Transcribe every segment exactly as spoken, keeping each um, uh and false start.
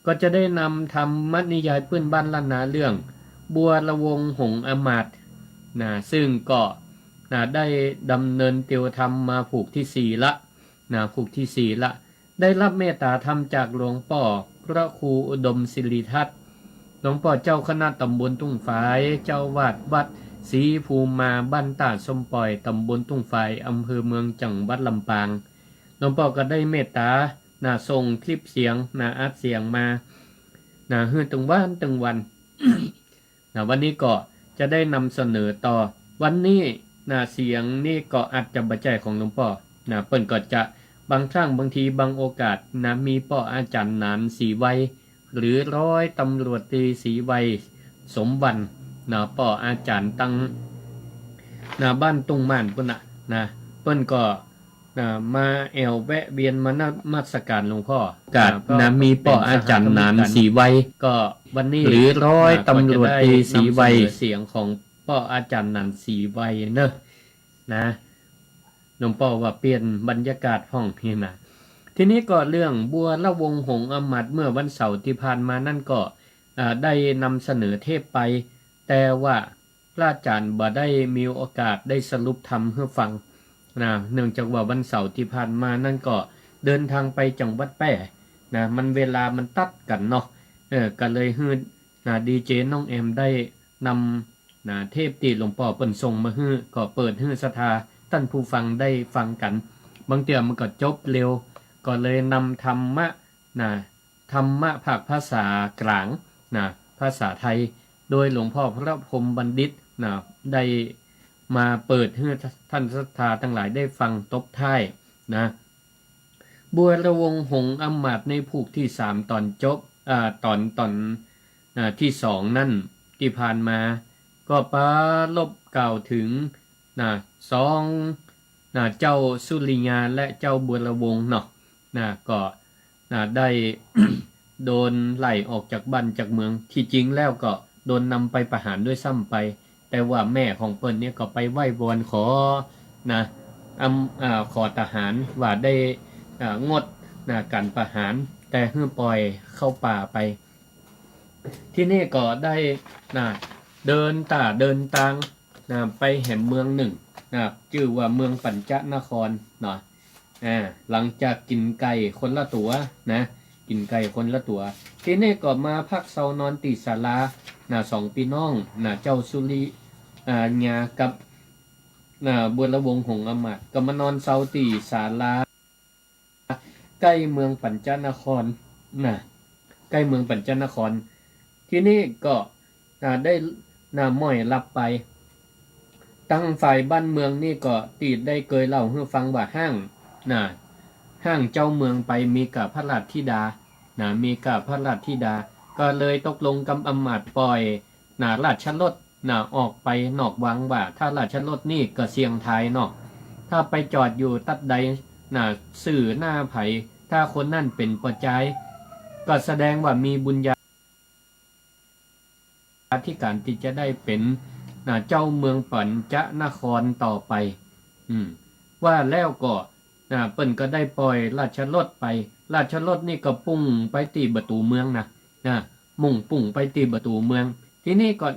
ก็จะได้นำธรรมนิยายปื้นบ้านล้านนาเรื่องบัวระวงหงส์อำมาตย์ นะ ซึ่งก็ นะ ได้ดำเนินเตียวธรรมมาผูกตี้สี่ละ นะ ผูกตี้สี่ละ ได้ฮับเมตต๋าธรรมจากหลวงป้อพระครูอุดมสิริทัตน์ หลวงป้อเจ้าคณะต๋ำบลทุ่งฝาย เจ้าอาวาสวัดศรีภูมิมา บ้านต้าส้มป่อย ต๋ำบลทุ่งฝาย อำเภอเมือง จังหวัดลำปาง หลวงป้อก็ได้เมตต๋า นะ ส่งคลิปเสียง นะ อัดเสียงมา นะ หื้อตึงวันตึงวัน นะ วันนี้ก็จะได้นำเสนอต่อ วันนี้ นะ เสียงนี้ก็อาจจะบ่ใจ้ของหลวงป้อ นะ เปิ้นก็จะบางครั้งบางทีบางโอกาส นะ มีป้ออาจ๋ารย์หนาน ศรีไว หรือร้อยตำรวจตรีศรีไว สมวรรณ นะ ป้ออาจ๋ารย์ตัง นะ บ้านตุ้งม่านปู้นน่ะ นะ เปิ้นก็ นะ มาแอ่วแวะเวียนมานมัสก๋านหลวงป้อ กาด นะ นะ ก็มีป้ออาจ๋ารย์หนาน ศรีไว ก็วันนี้ หรือร้อย นะ ตำรวจตรีศรีไว ก็จะได้นำเสนอเสียงของป้ออาจ๋ารย์หนาน ศรีไวเนอะ นะ หลวงป้อว่าเปลี่ยนบรรยากาศพ่องนี่นะ ทีนี้ก็เรื่องบัวระวงหงส์อำมาตย์เมื่อวันเสาร์ตี้ผ่านมานั้นก็ อ่า ได้นำเสนอเทปไป แต่ว่าพระอาจ๋ารย์บ่ได้มีโอกาสได้สรุปธรรมหื้อฟัง นะ เนื่องจากว่าวันเสาร์ตี้ผ่านมานั้นก็เดินทางไปจังหวัดแป้ นะ มันเวลามันตัดกั๋นเนาะ เออ ก็เลยหื้อ นะ ดีเจน้องแอมได้นำ นะ เทปตี้หลวงป้อเปิ้นส่งมาหื้อ ก็เปิดหื้อศรัทธาต้านผู้ฟังได้ฟังกั๋น บางเตื้อมันก็จบเร็ว ก็เลยนำธรรมะ นะ ธรรมะภาคภาษากลาง นะ ภาษาไทย โดยหลวงป้อพระพรหมบัณฑิต นะ ได้มาเปิดหื้อต้านศรัทธาตังหลายได้ฟังตบท้าย นะ บัวระวงหงส์อำมาตย์ในผูกตี้สามต๋อนจบ อ่า ต๋อน ต๋อน อ่า ตี้สองนั้นตี้ผ่านมา ก็ปรารภกล่าวเถิง นะ สอง นะ เจ้าสุริยาและเจ้าบัวระวงเนาะ นะ ก็ นะ ได้ โดนไล่ออกจากบ้านจากเมือง ตี้จริงแล้วก็โดนนำไปประหารด้วยซ้ำไป แต่ว่าแม่ของเปิ้นเนี่ยก็ไปไหว้วอนขอ นะ อำ อ่า ขอทหารว่าได้ อ่า งด นะ ก๋านประหาร แต่หื้อปล่อยเข้าป่าไป ทีนี้ก็ได้ นะ เดินต๋าเดินตาง นะ ไปแหมเมืองนึ่ง นะ จื้อว่าเมืองปัญจนครเนาะ อ่า หลังจากกิ๋นไก่คนละตั๋ว นะ กิ๋นไก่คนละตั๋ว ทีนี้ก็มาพักเซานอนตี้ศาลา นะ สองปี้น้อง นะ เจ้าสุริ อ่า ยากับ นะ บัวระวงหงส์อำมาตย์ ก็มานอนเซาตี้ศาลา ใก้เมืองปัญจนคร นะ ใก้เมืองปัญจนคร ทีนี้ก็ นะ ได้ นะ ม้อยหลับไป ตังฝ่ายบ้านเมืองนี่ก็ตี้ได้เกยเล่าหื้อฟังว่าฮ้าง นะ ฮ้างเจ้าเมืองไปมีก้าพระราชธิดา นะ มีก้าพระราชธิดา ก็เลยตกลงกับอำมาตย์ปล่อย นะ ราชรถ นะ ออกไปนอกวังว่า ถ้าราชรถนี่ก็เสี่ยงต๋ายเนาะ ถ้าไปจอดอยู่ตั๊ดใด นะ ซื่อหน้าใผ ถ้าคนนั้นเป๋นป้อจาย ก็แสดงว่ามีบุญญาธิการตี้จะได้เป๋น นะ เจ้าเมืองปัญจนครต่อไป อืม ว่าแล้วก็ นะ เปิ้นก็ได้ปล่อยราชรถไป ราชรถนี่ก็ปุ่งไปตี้ประตู๋เมืองนะ นะ มุ่งปุ่งไปตี้ประตู๋เมือง ทีนี้ก็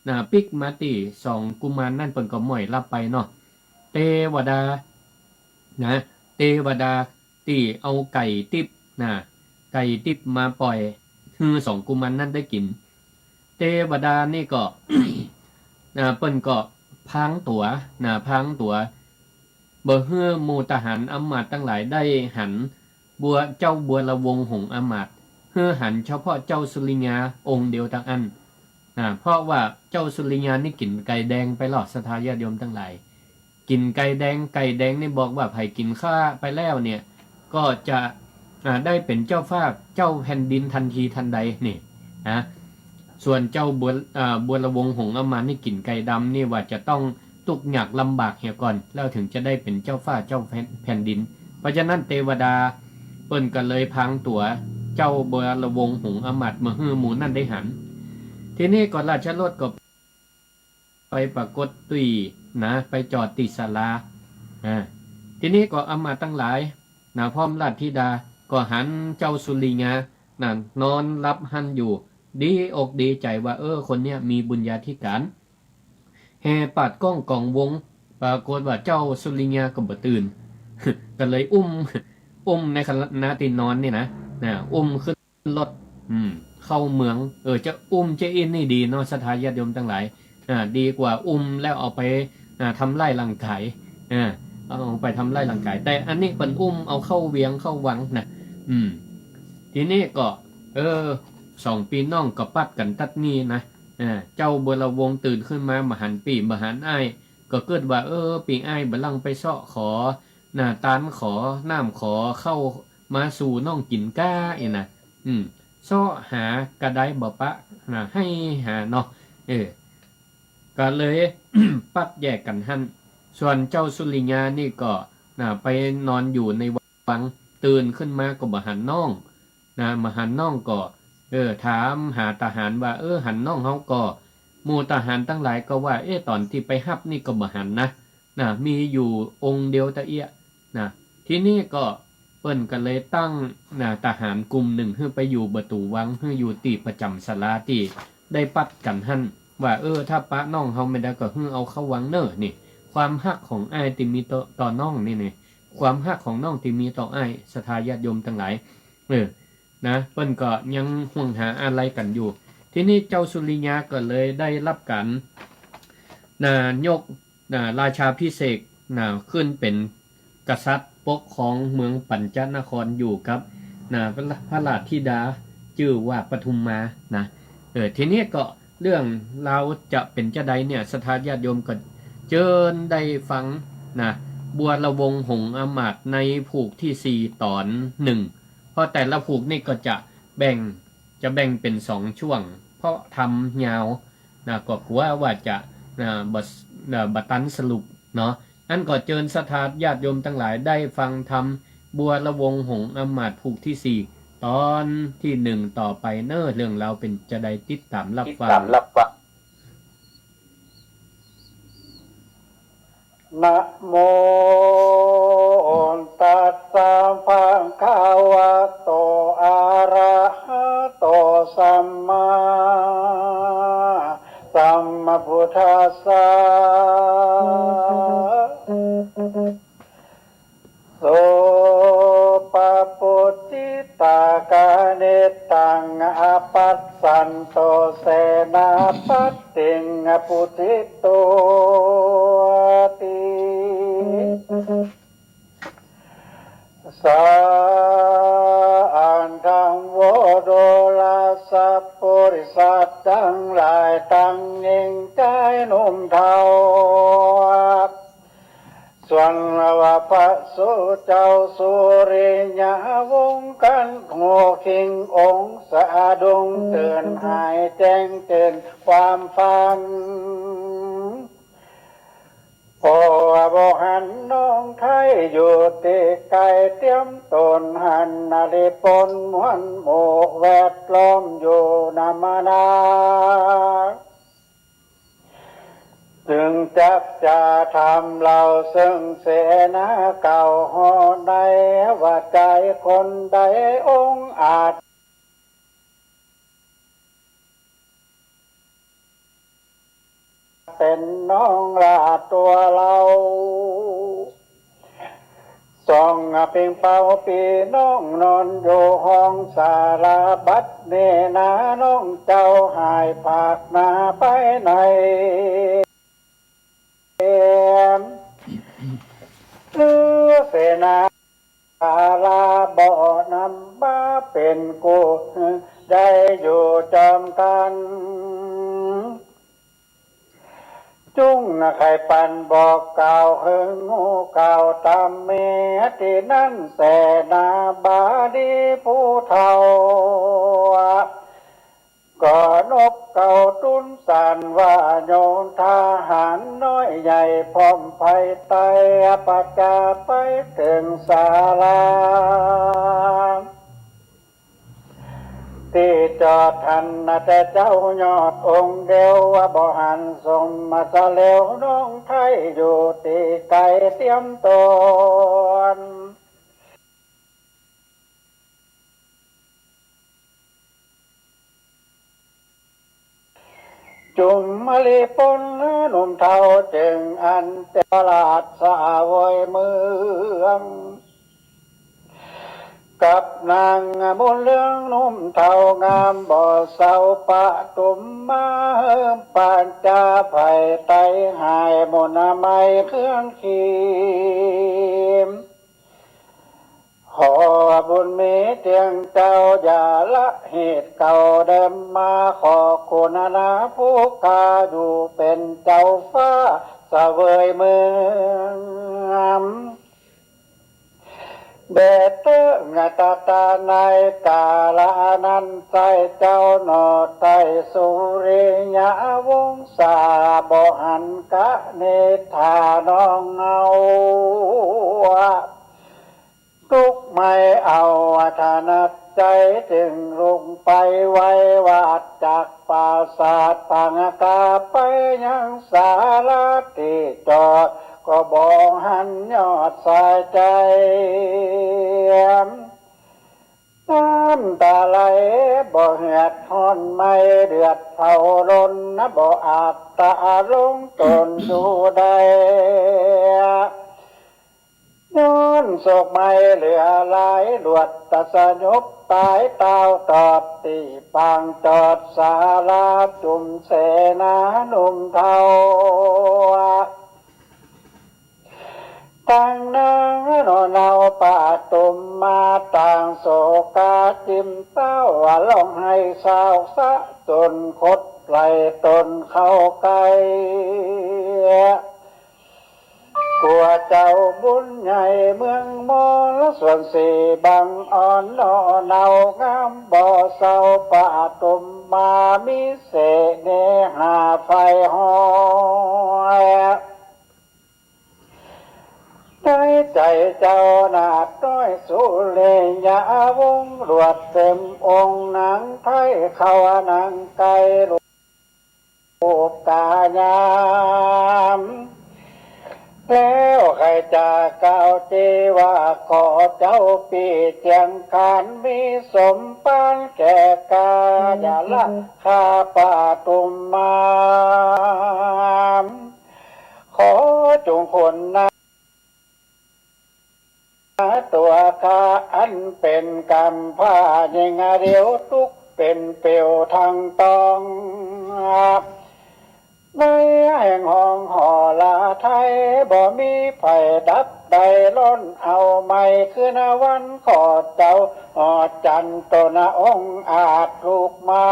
นะ ปิ๊กมาตี้สองกุมารนั่น เปิ้นก็ม้อยหลับไปเนาะ เตวดา นะ เตวดาตี้เอาไก่ติ๊บ นะ ไก่ติ๊บมาปล่อยหื้อสองกุมารนั่นได้กิ๋น เตวดานี่ก็ นะ เปิ้นก็พรางตั๋ว นะ พรางตั๋ว บ่หื้อหมู่ทหารอำมาตย์ตังหลายได้หันบัว เจ้าบัวระวงหงส์อำมาตย์ หื้อหันเฉพาะเจ้าสุริยาองค์เดียวเต้าอั้น นะ เพราะว่าเจ้าสุริยานี่กิ๋นไก่แดงไปแล้ว ศรัทธาญาติโยมตังหลาย กิ๋นไก่แดง ไก่แดงนี่บอกว่าใผกิ๋นข้าไปแล้วเนี่ย ก็จะ อ่า ได้เป๋นเจ้าฟ้าเจ้าแผ่นดินทันทีทันใดนี่ นะ ส่วนเจ้าบัว อ่า บัวระวงหงส์อำมาตย์นี่กิ๋นไก่ดำนี่ว่าจะต้องตุ๊กข์ยากลำบากเหียก่อน แล้วเถิงจะได้เป๋นเจ้าฟ้าเจ้าแผ่น แผ่นดิน เพราะฉะนั้นเตวดาเปิ้นก็เลยพรางตั๋วเจ้าบัวระวงหงส์อำมาตย์มาหื้อหมู่นั่นได้หัน ทีนี้ก็ราชรถก็ ไปปรากฏตี้ นะ ไปจอดตี้ศาลา อ่า ทีนี้ก็อำมาตย์ตังหลาย นะ พร้อมราชธิดา ก็หันเจ้าสุริยา น่ะ นอนหลับหั้นอยู่ ดีอกดีใจ๋ว่า เออ คนเนี้ยมีบุญญาธิก๋าน แห่ปาดก้องก๋องวง ปรากฏว่าเจ้าสุริยาก็บ่ตื่น ก็เลยอุ้ม อุ้มในขณะตี้นอนนี่นะ น่ะ อุ้มขึ้นรถ อืม เข้าเมือง เออ จะอุ้มจะอี้นี่ดีเนาะ ศรัทธาญาติโยมตังหลาย อ่า ดีกว่าอุ้มแล้วเอาไป อ่า ทำร้ายร่างก๋าย อ่า เอาไปทำร้ายร่างก๋าย แต่อันนี้เปิ้นอุ้มเอาเข้าเวียงเข้าวังนะ อืม ทีนี้ก็ เออ สองปี้น้องก็ปัดกั๋นตั๊ดนี้นะ อ่า เจ้าบัวระวงตื่นขึ้นมาบ่หันปี้บ่หันอ้าย ก็กึ๊ดว่า เออ ปี้อ้ายบ่าลั้งไปเซาะขอ น่ะ ตานขอ น้ำขอข้าวมาสู่น้องกิ๋นก้าอี้นะ อืม เซาะหาก็ได้บ่ปะ น่ะ ไห้หาเนาะ เออ ก็เลย ปัดแยกกั๋นหั้น ส่วนเจ้าสุริยานี่ก็ น่ะ ไปนอนอยู่ในวัง ตื่นขึ้นมาก็บ่หันน้อง น่ะ บ่หันน้องก็ เออ ถามหาทหารว่า เออ หันน้องเฮาก่อ หมู่ทหารตังหลายก็ว่า เอ๊ะ ต๋อนตี้ไปฮับนี่ก็บ่หันนะ น่ะ มีอยู่องค์เดียวตะเอี้ยะ น่ะ ทีนี้ก็เปิ้นก็เลยตั้ง น่ะ ทหารกุ่มนึ่งหื้อไปอยู่ประตู๋วัง หื้ออยู่ตี้ประจ๋ำศาลาตี้ได้ปัดกั๋นหั้น ว่า เออ ถ้าปะน้องเฮาไม่ได้ก็หื้อเอาเข้าวังเน่อ นี่ ความฮักของอ้ายตี้มีต่อ ต่อน้องนี่ นี่ ความฮักของน้องตี้มีต่ออ้าย ศรัทธาญาติโยมตังหลาย เออ นะ เปิ้นก็ยังห่วงหาอาลัยกั๋นอยู่ ทีนี้เจ้าสุริยาก็เลยได้ฮับก๋าน น่ะ ยก น่ะ ราชาภิเษก น่ะ ขึ้นเป๋นกษัตริย์ปกครองเมืองปัญจนครอยู่กับ น่ะ พระ พระราชธิดาจื้อว่าปทุมมา นะ เออ ทีนี้ก็เรื่องราวจะเป๋นจาใดเนี่ย ศรัทธาญาติโยมก็เจิญได้ฟัง น่ะ บัวระวงหงส์อำมาตย์ในผูกตี้สี่ต๋อนนึ่ง เพราะแต่ละผูกนี่ก็จะแบ่ง จะแบ่งเป๋นสองช่วง เพราะธรรมยาว น่ะ ก็กั๋วว่าจะ น่ะ บ่ น่ะ บ่ตันสรุปเนาะ อั้นก็เจิญศรัทธาญาติโยมตังหลายได้ฟังธรรม บัวระวงหงส์อำมาตย์ผูกตี้สี่ ต๋อนตี้นึ่งต่อไปเน่อ เรื่องราวเป๋นจาใดติดต๋ามฮับฟัง นะโมตัสสะ ภะคะวะโต อะระหะโต สัมมาสัมพุทธัสสะ โส ปะปุตติตากา นิตัง อปัสสันโต เสนาปะติง ปุติโตติ สาหันทัง โว ดูราสะ ปุริสะตังหลาย ตังยิ่งจายหนุ่มเฒ่า ส่วนว่าพระสุเจ้าสุริยะวงศ์ กันหูคิงองค์สะดุ้งตื่น หายแจ้งตื่นความฝัน เพราะว่าบ่หันน้องไท้อยู่ตี้ไก๋ เตียมต๋นหันนาริปนมวลหมู่แวดล้อมอยู่นามานา จึงจักจะถามเล่าเซิ่งเสนาเก่าฮ้อใน ว่าจายคนใดองอาจ เป๋นน้องลาตั๋วเฮา ส่องปิงเป่าปี้น้องนอนอยู่ห้องศาลา บัดนี้นาน้องเจ้าหายผากหน้าไปใน เอือ เสนาศาลาบ่นำมาเป๋นกู้ ได้อยู่จอมกั๋น จุ่งไขปันบอกกล่าวเฮิงฮู้กล่าวต๋ามแม่ตี้นั้น เสนาบดีผู้เฒ่า ก็นบเกล้าตุ๊นสารว่า โยมทหารน้อยใหญ่พร้อมไพร่ไตร ประจาไปเถิงศาลา ตี้จอดหั้นนาแต่เจ้ายอดองค์เดียว ว่าบ่หันส่งมาซะแล้ว น้องไท้อยู่ตี้ไก๋เตียมต๋น จุมมะลิปนหนุ่มเฒ่า จึงอันเจ้าราชเสวยเมือง กับนางบุญเรืองหนุ่มเฒ่างามบ่เศร้า ปทุมมาหื้มปัญจาไพร่ไต หายมนต์ไหม้เครื่องขีม ขอบุญมีเตียงเจ้า อย่าละเหตุเก่าเดิมมา ขอคุณนาผู้ข้าอยู่เป็นเจ้าฟ้าเสวยเมือง แด่เต๊อะตาตาในกาละนั้น ใจ้เจ้าหน่อไต้สุริยวงศา บ่หันกะเนตถาน้องเฮา ลุกไหม้เอาถนัดใจ๋ จึงลุกไปไหว้วัดจากปราสาทพังกา ไปยังศาลาตี้จอด ก็บ่หันยอดสายใจ๋ น้ำต๋าไหลบ่เหือดฮ้อนไหม้ เดือดเผาร้อนนะ บ่อาจตะลงตนอยู่ได้ ย้อนโศกไหม้เหลือหลาย หลวดตะสยบต๋าย ต้าวตอดตี้ปางจอดศาลา จุมเสนาหนุ่มเฒ่า ตังนางหน่อเนาปทุมมา ต่างโศกาจิมเศร้า ว่าฮ้องไห้เศร้าสะจนขดไหล่ตนเข้าใก้ กั๋วเจ้าบุญใหญ่เมืองมอญ ส่วนสีบางอ่อนหน่อเนางามบ่เศร้า ปทุมมามีเสน่หาใฝ่ฮ้อย ในใจ๋เจ้านาดน้อยสุริยวงศ์ หลวดเต็มองค์นางไท้ เข้านางใก้รูปกายงาม แล้วใค่จะกล่าวตี้ว่า ขอเจ้าปี้เจียงคาน มีสมภารแก่กล้า อย่าละข้าปทุมมา ขอจุ่งคุณนาตั๋วข้า อันเป๋นกำพร้าหญิงเดียว ตุ๊กเป๋นเปลวทั้งตอง ในแห่งห้องหอลาไท้ บ่มีใผดับได้ ร้อนเอาไหม้คืนวัน ขอเจ้าหอจันทร์ต๋นองอาจลุกมา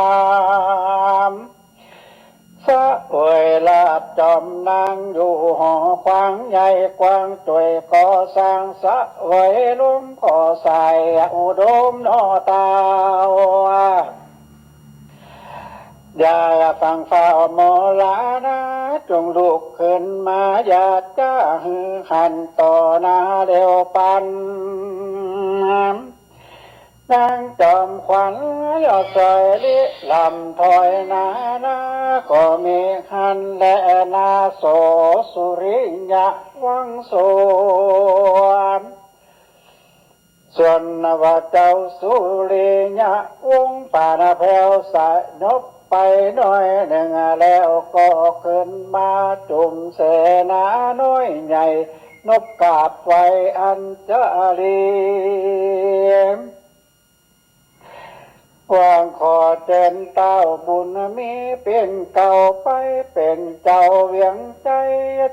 เสวยราชย์จอมนางอยู่หอขวางใหญ่กว้าง จ้วยก่อสร้างเสวยรวม ขอสายอุดมหน่อเต้า อย่าฟังฟ้าวหมอลานา จุ่งลุกขึ้นมา อย่าจะหื้อหันต่อหน้าเร็วปัน นางจอมขวัญยอดสวยลิลำถอยหน้านา ก็มีหันแลนา โสสุริยวงศ์สวรรค์ ส่วนว่าเจ้าสุริยวงศ์ปานแผ้วสยบไปหน้อยนึ่ง แล้วก็ขึ้นมา จุ่มเสนาน้อยใหญ่ นบกราบไหว้อัญชลี หวังขอเจิญเต้าบุญมีเป๋นเกล้า ไปเป๋นเจ้าเวียงใจ๋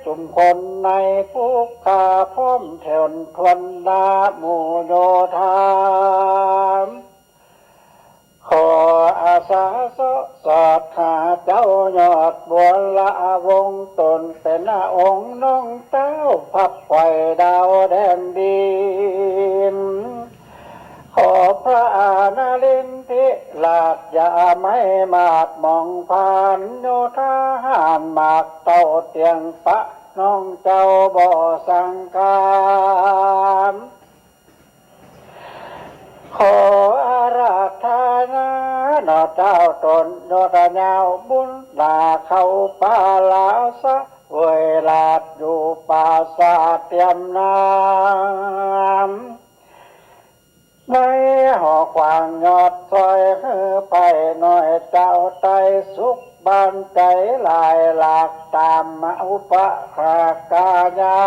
จุ่มคนในผู้ข้าพร้อมถ้วนถ้วนหน้าหมู่โยธา ขออาสาเสาะสอดหาเจ้ายอดบัวละวงศ์ ต๋นเป๋นองค์น้องเต้า พับไขว่ดาวแดนดิน ขอพระนรินทร์ธิราช อย่าไม้มาดหมองผ่านโยธา หานหมากเต้าเตียงปะน้องเจ้าบ่สังคาม ขออาราธนาหน่อเจ้าต๋นยอดยาวบุญหนาเข้าปาลา เสวยราชย์อยู่ปราสาทเตียมน้ำ ในหอขวางยอดซอยหื้อไปหน้อย เจ้าไตรสุขบานใจ๋หลายหลากต๋ามมาอุปถากายา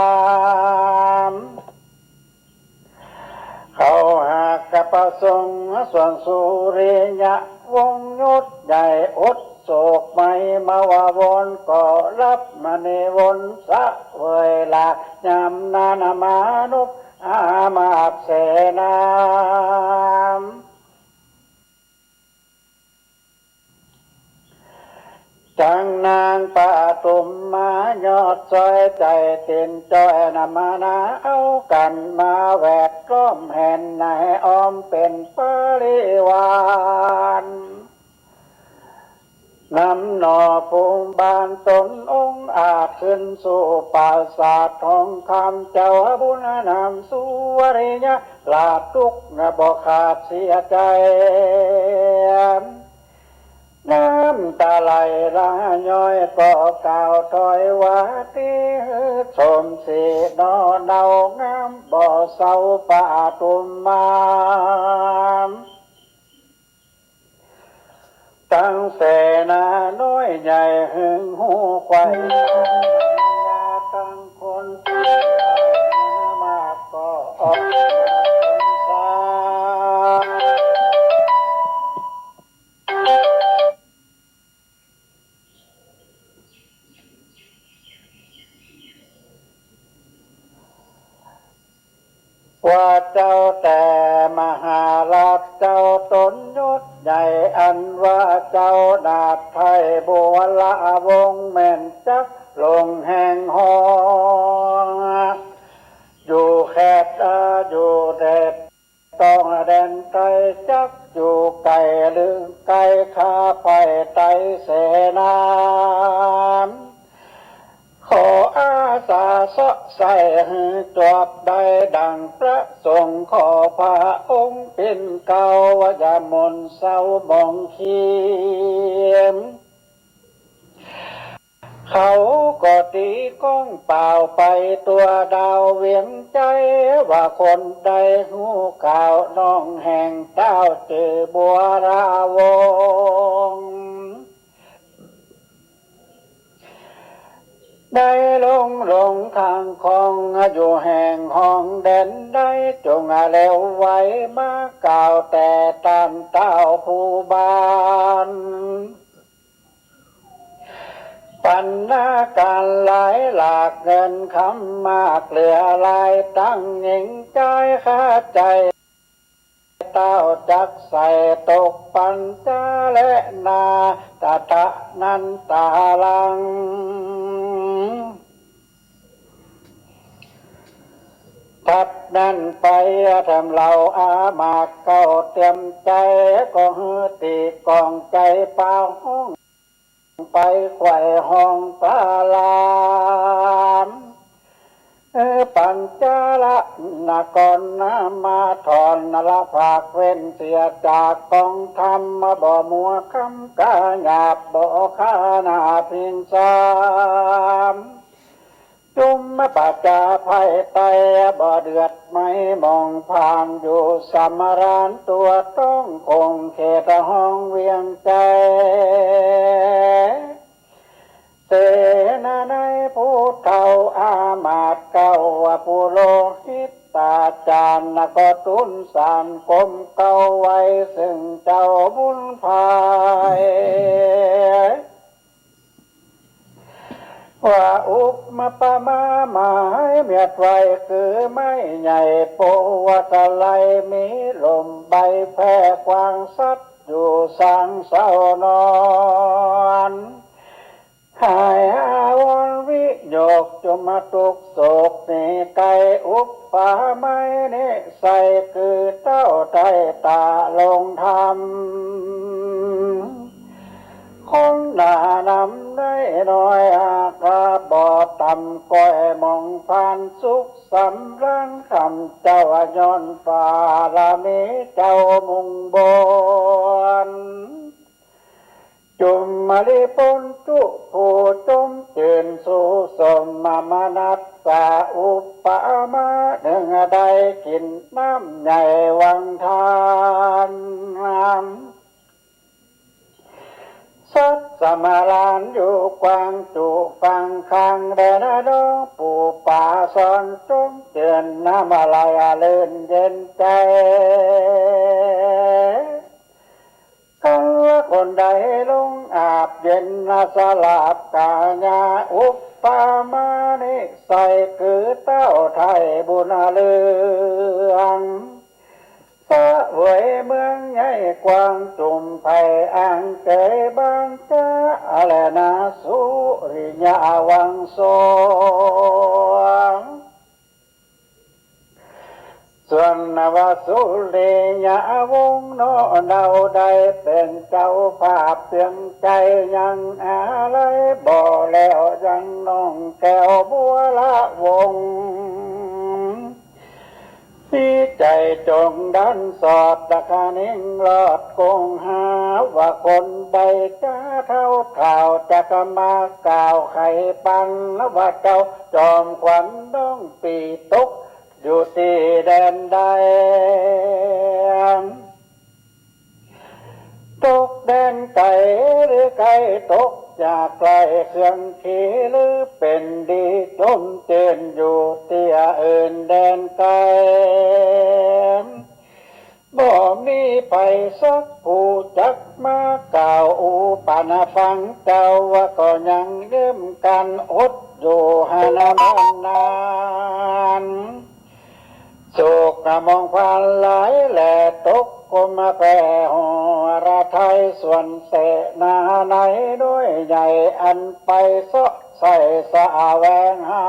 ม เขาหากประสงค์ส่วนสุริยะวงศ์ยศใหญ่อดโศกไหม้ มาวาวนก็รับมณีวนเสวยหลากยามนั้น มานพอามาตย์เสนา จั้งนางปทุมมายอดซอย ใจ๋เต้นจ้อยนำมานา เอากั๋นมาแวดล้อมแห่นในอ้อมเป๋นปริวาร นำหน่อภูมิบาลต๋นองอาจขึ้นสู่ปราสาททองคำ เจ้าบุญนำสุริยะราชทุกข์บ่ขาดเสียใจ๋ น้ำต๋าไหลละย้อยก็กล่าวถอยว่า ตี้หื้อสมศรีหน่อเนางามบ่เศร้าปทุมมา ตังเสนาน้อยใหญ่หึงหู้ไขว่ ตังคนมากก็ออกสงสาร ว่าเจ้าแต่มหาราชเจ้าต๋นยศใหญ่ อันว่าเจ้านาถไทยวรวงศ์แม่นจักลงแห่งหอ อยู่แคดอาอยู่แดด ต้องแดนไตรจักอยู่ไก๋หรือไก๋ ข้าไปไตรเสนา ขออาสาเซาะใส่หื้อจวบได้ดั่งประสงค์ ขอพระองค์เป๋นเกล้า ว่าอย่าหม่นเศร้าหมองเขียม เขาก็ตี๋ก้องเป่าไปตั๋วดาวเวียงใจ๋ ว่าคนใดฮู้ข่าวน้องแห่งเต้าจื้อบัวระวงศ์ ได้ลงหลงข้างคองอยู่แห่งห้องแดนใด จงเร็วไวมากล่าวแต่ต้านเต้าผู้บาน ปันนาก๋านหลายหลากเงินคำมากเหลือหลาย ตังหญิงจายข้าใจ๋ เต้าจักใส่ตกปัญจาและนา ตะตะนันตาลัง ถัดนั้นไปแถมเหล่าอามาตย์เก้าเตรียมใจ๋ ก็หื้อตี๋กองใจ๋เป่าฮ้อง ไปไขว่ฮ้องปรารภ เออ ปัญจาลนครนามาถอนละภาคเว้นเสียจากกองธรรม บ่มัวคำกาหยาบบ่คาหน้าพิงสาม จุมประจาภัยไตรบ่เดือดไหม้หมองผ่านอยู่สำราญตั๋วต้องคงเขตห้องเวียงใจ๋ เสนาในผู้เฒ่าอามาตย์เก้าว่าปุโรหิตาจารย์ ก็ทูลสารกรมเกล้าไว้ซึ่งเจ้าบุญภาย ว่าอุปมาหมายเมียดไว้คือไม้ใหญ่โปว่าสะไลมีลมใบแผ่กว้างสัตว์อยู่สางเศร้านอน หายอาวรณ์วิโยคจุมทุกข์โศกหนีไกล อุปมาหมายนิสัยคือเต้าไตร่ตะลงธรรม คนหนานำได้น้อยอาคาบ่ต่ำก้อยหมองผ่านสุขสำราญคำเจ้าย้อนบารมีเจ้ามุ่งบน จุมมลิปุญจุผู้จมจื้นสู่สมมนัสสะอุปมาหนึ่งได้กิ๋นน้ำใหญ่หวังทาน น้ำ สมาลานอยู่กวางจุฟังคัง แด่นน้องปู่ป๋าสอนจงเจื้อน นำมาลัยเลินเย็นใจ๋ คันละคนใดลงอาบเย็น สลาบก๋ายา อุปมานิสัย คือเต้าไทยบุญเรือง เสวยเมืองใหญ่กว้าง จุมไพอ่างเกยบ้านจ้า แลนาสุริยะวังสง ส่วนนวสุริยะวงศ์เนาะ เฮาได้เป๋นเจ้าภาพเปียงใจ๋ ยังอาลัยบ่แล้ว ยังน้องแก้วบัวละวงศ์ มีใจ๋จงดันสอด ตะคะนิงรอดกงหา ว่าคนใดจะเฒ่าเฒ่า จะกะมากล่าวไขปัน ว่าเจ้าจอมขวัญน้องปีตก อยู่ตี้แดนใด ตกแดนไก๋หรือไก๋ ตกจากไกลเครื่องขี หรือเป๋นดีจมเจน อยู่ตี้อื่นแดนไก๋ บ่มีใผสักผู้จักมากล่าวอู้ปันฟัง เจ้าว่าก็ยังยืมกั๋นอดอยู่หั้นนาน สุขมองผ่านหลายแลตกกลมแผ่หฤทัย ส่วนเสนาในน้อยใหญ่ อันไปเสาะใส่แสวงหา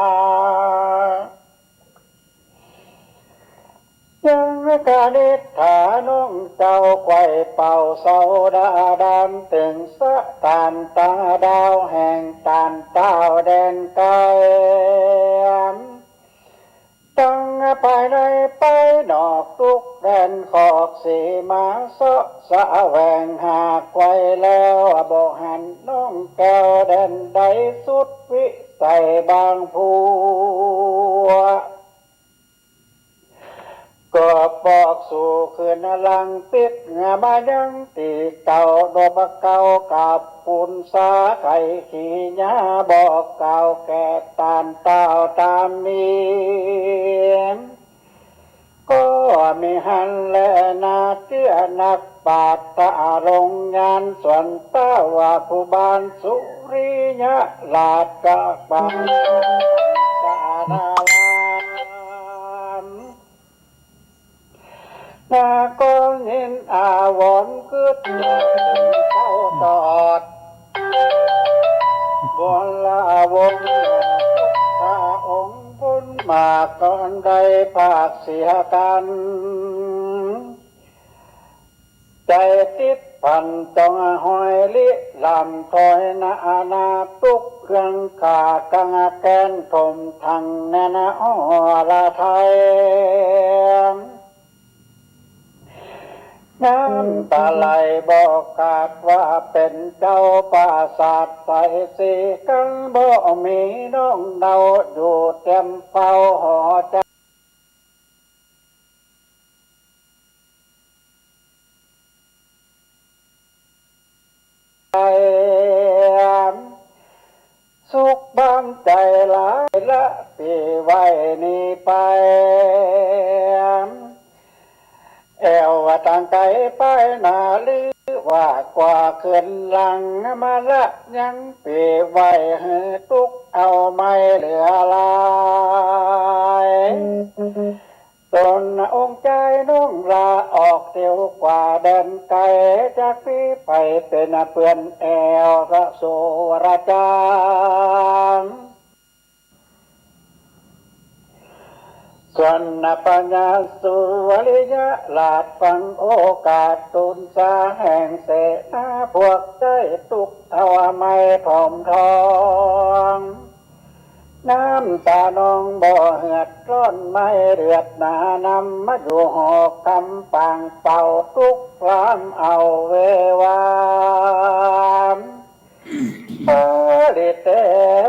ยังกนิษฐาน้องเจ้าไขว่เป่าเสาดาดาน ตึงสถานต๋าดาวแห่งต๋านเต้าแดนไก๋ ตังภายในไปนอกทุกแดนขอบสีมา เสาะแสวงหาไขว่แล้ว บ่หันน้องแก้วแดนใด สุดวิสัยบางผัว ก็ปอกสู่คืนหลังปิ๊ก มายังตี้เก่า ดบเก่ากับปุณสาไขขี่ยา บอกกล่าวแก่ต๋านเต้าต๋ามมี ก็มีหั้นแลนา เจื้อนักปราชญ์ตะลงญาณ ส่วนเต้าว่าผู้บ้านสุริยะราชกะปัง ตะนาราม นากรนินอาวรณ์กึ๊ด เต้าตอด บวรวงศ์พุทธองค์บุญมาก่อนได้ภาคเสียกั๋น ใจ๋ติดพันต้องห้อยลิลำถอยนานา ตุ๊กเครื่องขากังแกนถมถังแน่นอรไทย น้ำต๋าไหลบ่ขาดว่าเป๋นเจ้าปราสาทใสสีกั๋น บ่มีน้องเนาอยู่เตียมเฝ้าหอใจ๋ สุขบ้านใจ๋หลายละปีไหว้นี้ไป แอ่วว่าตางไก๋ไปหน้า หรือว่ากว่าคืนหลัง มาละยังปีไหว้หื้อตุ๊กเอาไม่เหลือหลาย ต๋นองค์จายน้องลาออกเตียวกว่าแดนไก๋ จักปี้ไปเป๋นเปื้อนแอ่วพระสุรจารย์ ส่วนพญาสุริยราชฟังโอกาส ตูนสาแห่งเสนา พวกใจ๋ตุ๊กเอาไม่ถมทอง น้ำต๋านองบ่เหือดร้อน ไม่เดือดหนานำ มาอยู่หอกำปางเป่าตุ๊กลามเอาเววา ปริเต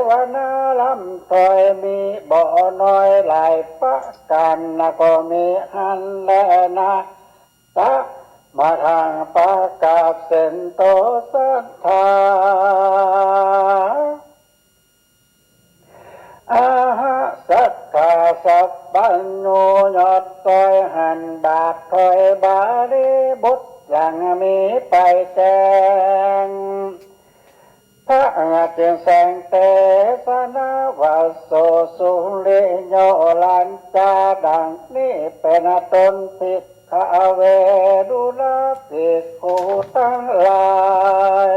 วนาลำถอยมีบ่น้อยหลายประก๋าน ก็มีหั้นแลนา ตะมาทางประกาศเส้นโตสัทธา จับบัญญูยอดตอยหันบาทถอยบาลีบุตรอย่างมีไปแจ้ง พระจึงแสดงเตสนาว่า โสสุริโย หลานจ๋า ดังนี้เป๋นต้น ภิกขะเว ดูราภิกขุตังหลาย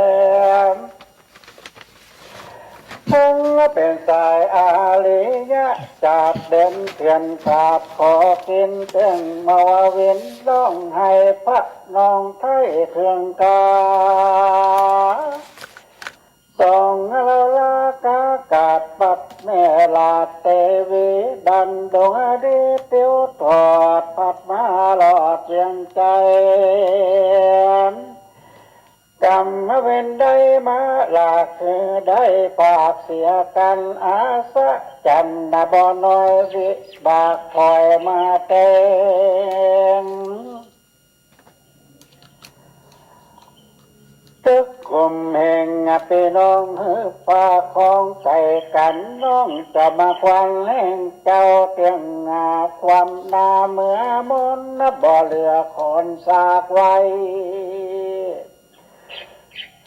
ทั้งเป๋นสายอริยะจ๋าดเด่นเถื่อน กราบขอเกียรติเตื้องมาว่า วินร้องไห้พระน้องไท้เคืองกา สองเฮาลากากาศปัดแม่ราชเตวี ดังดวงอาทิตย์เตียวทอด พัดมาหลอดเยียงใจ๋ กรรมเวรได้มาลาคือได้ปากเสียกั๋น อัศจรรย์บ่น้อย วิบากถอยมาเต็ง ตึกข่มเหงปี้น้องหื้อปากข้องใจ๋กั๋น น้องจะมาควานแห่งเจ้าเตื้องหน้าความหน้าเมือมนบ่เหลือขอนสากไว้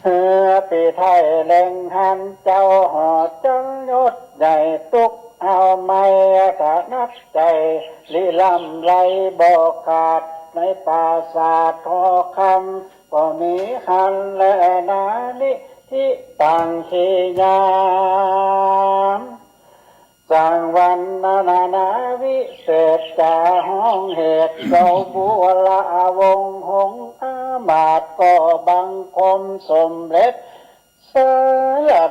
เฮือปี้ไท้แลงหันเจ้าห่อจันยศใหญ่ ตุ๊กเอาไม้ถนัดใจ๋ ลิล่ำไหลบ่ขาด ในปราสาททองคำ ก็มีหั้นแลนา นิธิตัง ที่ยาม สร้างวรรณนานาวิเศษ จะฮ้องเหตุเจ้าบัวละวงศ์หงส์อามาตย์ ก็บังคมสมเร็จ เส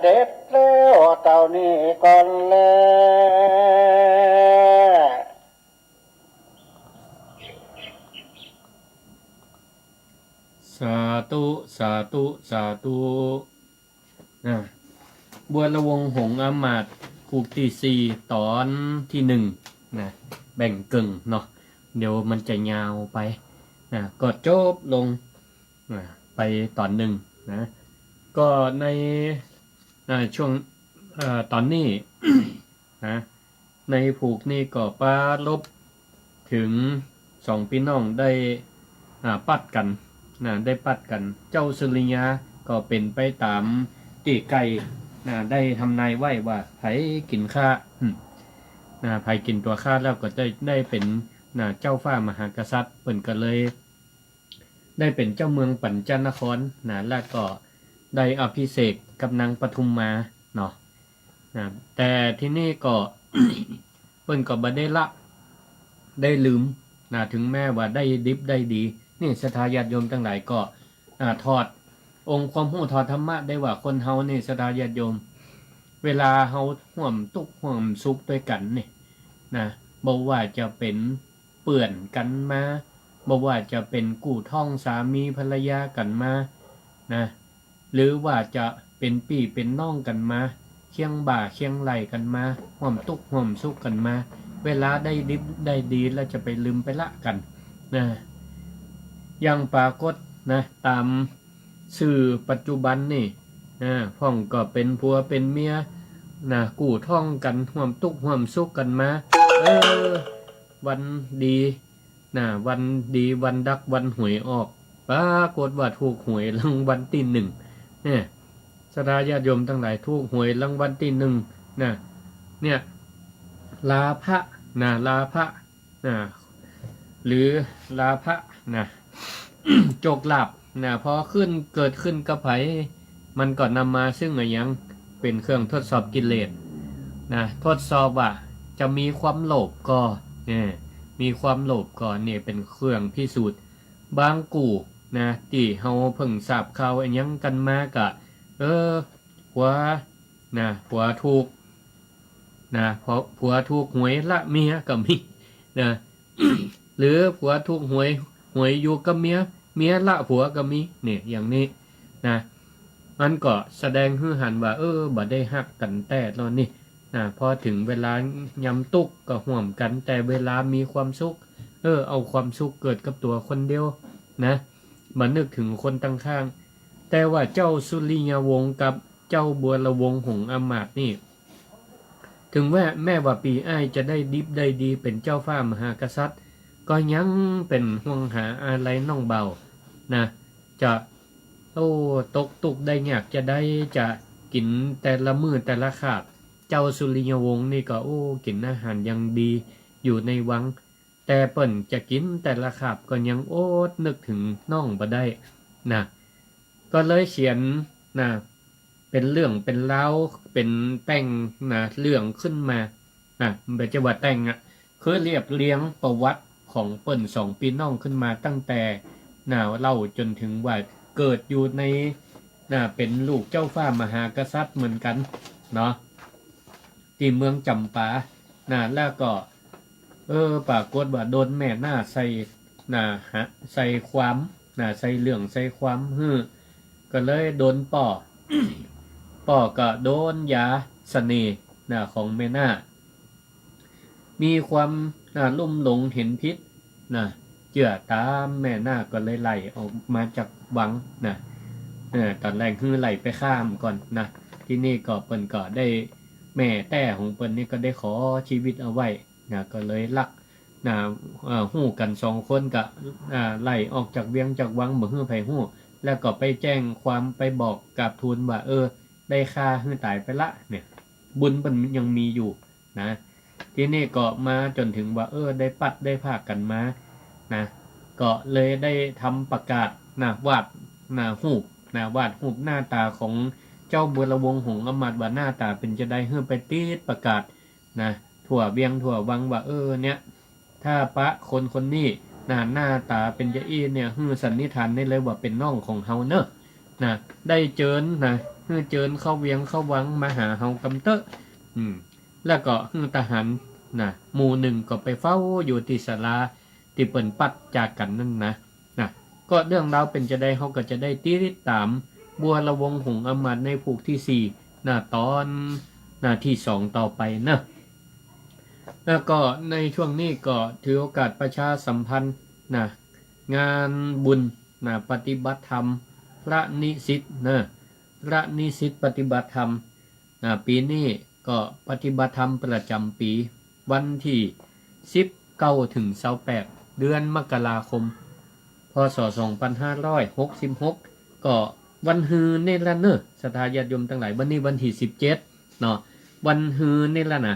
ด็จแล้วเต้านี้ก่อนแล สาธุ สาธุ สาธุ นะ บัวละวงศ์หงส์อามาตย์ ผูกตี้สี่ ต๋อนตี้หนึ่ง นะ แบ่งเกิ่งเนาะ เดี๋ยวมันจะยาวไป นะ ก็จบลง นะ ไปต๋อนหนึ่ง นะ ก็ใน อ่า ช่วง เอ่อ ต๋อนนี้ นะ ในผูกนี้ก็ปรารภเถิงสองปี้น้องได้ อ่า ปัดกั๋น นะ ได้ปัดกั๋น เจ้าสุริยาก็เป๋นไปต๋ามตี้ไก่ นะ ได้ทำนายไว้ว่า ใผกิ๋นข้า อืม นะ ใผกิ๋นตั๋วข้าแล้วก็จะได้เป๋น นะ เจ้าฟ้ามหากษัตริย์ เปิ้นก็เลย ได้เป๋นเจ้าเมืองปัญจนครนะ แล้วก็ได้อภิเษกกับนางปทุมมาเนาะนะ แต่ทีนี้ก็ เปิ้นก็บ่ได้ละ ได้ลืมนะ ถึงแม้ว่าได้ดิบได้ดี นี่ศรัทธาญาติโยมตังหลายก็ อ่า ถอดองค์ความฮู้ ถอดธรรมะได้ว่าคนเฮานี่ ศรัทธาญาติโยม เวลาเฮาฮ่วมตุ๊กข์ฮ่วมสุขตวยกั๋นนี่นะ บ่ว่าจะเป๋น เปื้อนกั๋นมา บ่ว่าจะเป๋นกู้ท้องสามีภรรยากั๋นมา นะ หรือว่าจะเป๋นปี้เป๋นน้องกั๋นมา เคียงบ่าเคียงไหล่กั๋นมา ฮ่วมตุ๊กข์ฮ่วมสุขกั๋นมา เวลาได้ดิบได้ดีแล้วจะไปลืมไปละกั๋น นะ อย่างปรากฏ นะ ต๋าม สื่อปัจจุบันนี่ อ่า พ่องก็เป๋นผัวเป๋นเมีย นะ กู้ท้องกั๋น ฮ่วมตุ๊กข์ฮ่วมสุขกั๋นมา เออ วันดี นะ วันดี วันดัก วันหวยออก ปรากฏว่าถูกหวยรางวัลตี้หนึ่ง เนี่ย ศรัทธาญาติโยมตังหลาย ถูกหวยรางวัลตี้หนึ่ง นะ เนี่ย ลาภะ นะ ลาภะ นะ หรือลาภะนะ โจคลาภนะ พอขึ้น เกิดขึ้นกับใผ มันก็นำมาซึ่งอะหยัง เป๋นเครื่องทดสอบกิเลสนะ ทดสอบว่าจะมีความโลภก่อ เนี่ย มีความโลภก่อ เนี่ยเป๋นเครื่องพิสูจน์ บางกู้นะ ตี้เฮาเพิ่งทราบข่าวอะหยังกั๋นมาก็ เออ ผัวนะ ผัวถูก นะ ผัว ผัวถูกหวยละเมียก็มี นะ หรือผัวถูกหวย หวยอยู่กับเมีย เมียละผัวก็มี เนี่ย อย่างนี้ นะ มันก็แสดงหื้อหันว่า เออ บ่ได้ฮักกั๋นแต๊แล้วนี่ นะ พอเถิงเวลายามตุ๊กข์ก็ฮ่วมกั๋น แต่เวลามีความสุข เออ เอาความสุขเกิดกับตั๋วคนเดียว นะ บ่นึกเถิงคนตังข้าง แต่ว่าเจ้าสุริยวงศ์กับเจ้าบัวละวงศ์หงส์อามาตย์นี่ เถิงว่าแม้ว่าปี้อ้ายจะได้ดิบได้ดีเป๋นเจ้าฟ้ามหากษัตริย์ ก็ยังเป๋นห่วงหาอาลัยน้องบ่าวนะ จะ โอ้ ตกตุ๊กข์ได้ยากจาใด จะกิ๋นแต่ละมื้อแต่ละคาบ เจ้าสุริยวงศ์นี่ก็ โอ้ กิ๋นอาหารอย่างดีอยู่ในวัง แต่เปิ้นจะกิ๋นแต่ละคาบก็ยังอดนึกเถิงน้องบ่ได้นะ ก็เลยเขียนนะ เป๋นเรื่องเป๋นราว เป๋นแต่งนะ เรื่องขึ้นมานะ บ่ใจ้ว่าแต่งอะ คือเรียบเรียงประวัติของเปิ้นสองปี้น้องขึ้นมาตั้งแต่นะ เล่าจ๋นเถิงว่าเกิดอยู่ในนะ เป๋นลูกเจ้าฟ้ามหากษัตริย์เหมือนกั๋นเนาะ ตี้เมืองจ๋ำปานะ แล้วก็ เออ ปรากฏว่าโดนแม่นาใส่นะ หา ใส่ความนะ ใส่เรื่องใส่ความหื้อ ก็เลยโดนป้อ ป้อก็โดนยาเสน่ห์นะ ของแม่นา มีความนะ ลุ่มหลงเห็นผิดนะ เจื้อต๋ามแม่นาก็เลยไล่ออกมาจากวังนะ เออ ต๋อนแรกหื้อไล่ไปฆ่าก่อนนะ ตี้นี่ก็เปิ้นก็ได้ แม่แต๊ของเปิ้นนี่ก็ได้ขอจีวิตเอาไว้นะ ก็เลยลักนะ เอ่อ ฮู้กั๋นสองคนก็ อ่า ไล่ออกจากเวียงจากวังบ่หื้อใผฮู้ แล้วก็ไปแจ้งความไปบอกกราบทูลว่า เออ ได้ฆ่าหื้อต๋ายไปละเนี่ย บุญเปิ้นยังมีอยู่นะ ตี้นี่ก็มาจ๋นเถิงว่า เออ ได้ปลัดได้พรากกั๋นมานะ ก็เลยได้ทำประกาศนะ วาดนะ ฮูปนะ วาดฮูปหน้าต๋าของเจ้าบัวระวงศ์หงส์อำมาตย์ว่าหน้าต๋าเป๋นจาใด หื้อไปติดประกาศนะ ทั่วเวียงทั่ววังว่า เออ เนี่ย ถ้าปะคนคนนี้นะ หน้าต๋าเป๋นจาอี้เนี่ย หื้อสันนิษฐานได้เลยว่าเป๋นน้องของเฮาเน่อนะ ได้เจิญนะ หื้อเจิญเข้าเวียงเข้าวังมาหาเฮากำเต๊อะ อืม แล้วก็หื้อทหารนะ หมู่นึ่งก็ไปเฝ้าอยู่ตี้ศาลาตี้เปิ้นปลัดจากกั๋นนั้นนะ นะ ก็เรื่องราวเป๋นจาใด เฮาก็จะได้ติดต๋ามบัวระวงศ์หงส์อำมาตย์ในผูกตี้สี่นะ ต๋อนนะ ตี้สองต่อไปเนาะ แล้วก็ในช่วงนี้ก็ถือโอกาสประชาสัมพันธ์นะ งานบุญนะ ปฏิบัติธรรมพระนิสิตนะ พระนิสิตปฏิบัติธรรมนะ ปี๋นี้ก็ปฏิบัติธรรมประจ๋ำปี๋ วันตี้สิบเก้าเถิงซาวแปด เดือนมกราคม พ.ศ. สองปันห้าร้อยหกสิบหก ก็วันฮือนี่ละเน่อ ศรัทธาญาติโยมตังหลาย วันนี้วันตี้สิบเจ็ดเนาะ วันฮือนี่ละนะ